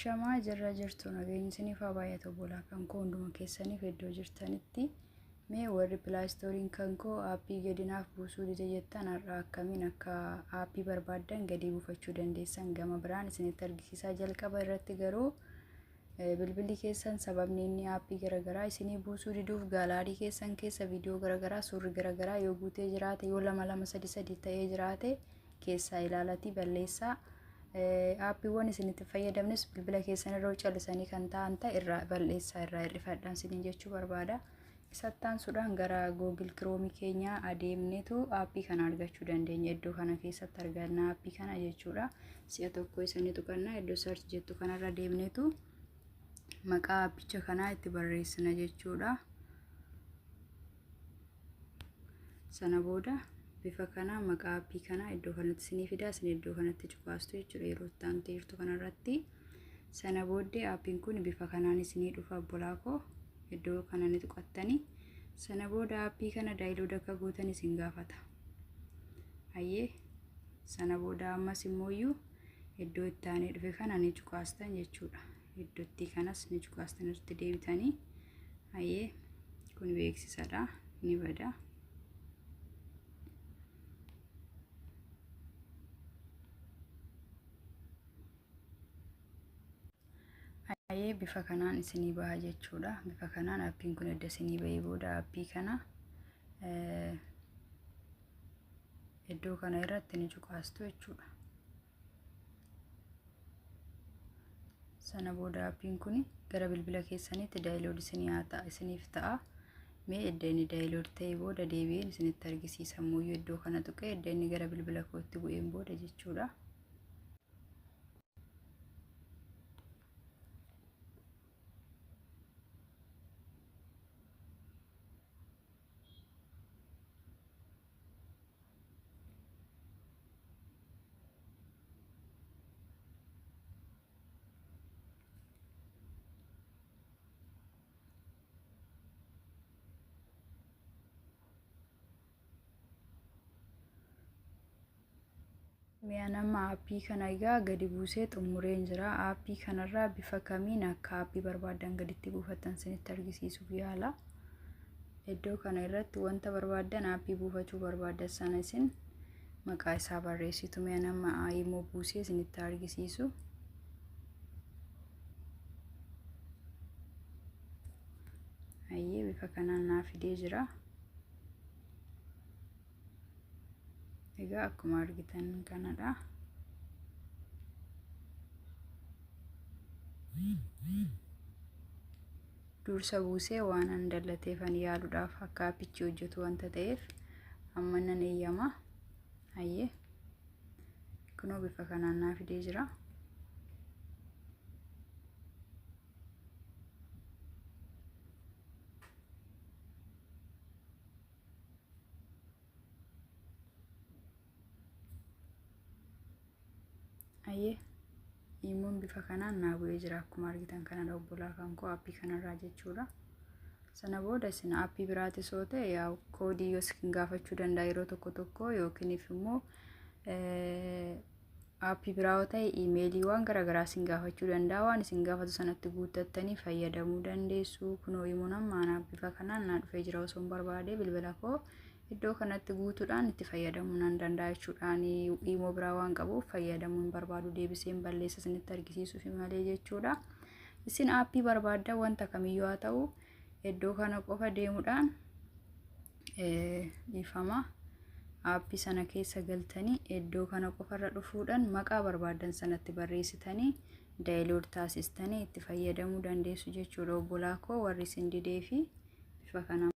Ashamaa jirra jirtu nageenyi isiniif haa baay'atu obbolaa kan koo hunduma keessaniif iddoo jirtanitti. Mee warri Play Storeiin kan koo aappii gadi naaf buusuu dide jettan, har'a akkamiin akka aappii barbaaddan gadi buufachuu dandeessan gama biraan isinitti argisiisaa. Jalqaba irratti garuu bilbilli keessan sababni inni aappii garaagaraa isinii buusuu diduuf gallery keessan keessa viidiyoo garaagaraa, suurri garaagaraa yoo guutee jiraate, yoo lama lama sadi sadi ta'ee jiraate, keessaa ilaalatii balleessaa. Aappiiwwan isinitti fayyadamnes bilbila keessan irra callisanii kan ta'an ta'e irraa balleessaa, irraa hir'ifadhaan isiniin jechuu barbaada. Isatti aansuudhaan gara Google Chrome keenyaa adeemnetu aappii kana argachuu dandeenya. Iddoo kana keessatti arganna aappii kana jechuudha. Si'a tokko isanii tuqannaa, iddoo search jettu kanarra deemnetu maqaa aappicha kanaa itti barreessina jechuudha. Sana booda bifa kana maqaa aappii kanaa iddoo kanatti isinii fida, isin iddoo kanatti cuqaastu jechuudha yeroo itti aantee jirtu kanarratti. Sana booddee aappiin kun bifa kanaan isinii dhufa, obbolaa koo, iddoo kana ni tuqattanii. Sana booda aappii kana download akka gootan isin gaafata. Hayyee, sana booda ammas immooyyuu iddoo itti aanee dhufe kana ni cuqaastan jechuudha. Iddootti kanas ni cuqaastan irratti deebitanii. Hayyee, kun beeksisadha, ni bada. Hayyee, bifa kanaan isinii baha jechuudha. Bifa kanaan aappiin kun edda isinii bahee booda aappii kana iddoo kana irratti ni cuqaastu jechuudha. Sana booda aappiin kun gara bilbila keessaniitti download isinii haa ta'a, isiniif ta'a. Mee edda inni download ta'ee booda deebi'een isinitti argisiisa ammoo, iddoo kana tuqee edda inni gara bilbila kootti bu'een booda jechuudha. Mi'a nama aappii kana egaa gadi buusee xumureen jira. Aappii kanarraa bifa kamiin akka aappii barbaaddan gaditti buufattan isinitti argisiisuuf yaala. Iddoo kana irratti wanta barbaaddan, aappii buufachuu barbaaddan sana isin maqaa isaa barreessitu. Mi'a nama immoo buusee isinitti argisiisu. Hayyee, bifa kanaan naa fidee jira. Egaa akkuma argitan kanadha. Dursa buusee waan an dallateefan yaaluudhaaf akka aappichi hojjetu wanta ta'eef amma nan eeyyama. Hayyee, kunoo bifa kanaan naa fidee jira. Hayyee, imoon bifa kanaan naa bu'ee jira akkuma argitan kanadha, obbolaa kan koo, aappii kanarraa jechuudha. Sana booda isin aappii biraatis yoo ta'e yaa koodii yoo isin gaafachuu danda'a yeroo tokko tokko, yookiin immoo aappii biraa yoo ta'e iimeelii waan garaagaraa isin gaafachuu danda'a. Waan isin gaafatu sanatti guuttattanii fayyadamuu dandeessu. Kunoo imoon amma anaaf bifa kanaan naa dhufee jira. Osoo hin barbaade bilbila koo iddoo kanatti guutuudhaan itti fayyadamuu nan danda'a jechuudhaan. Imoo biraa waan qabuuf fayyadamuu hin barbaadu, deebiseen balleessa isinitti argisiisuuf malee jechuudha. Isin aappii barbaaddan wanta kamiyyuu haa ta'u iddoo kana qofa deemuudhaan, dhiifama, aappii sana keessa galtanii iddoo kana qofarra dhufuudhaan maqaa barbaaddan sanatti barreessitanii download taasistanii itti fayyadamuu dandeessu jechuudha, obbolaa koo, warri isin didee fi bifa kanaan.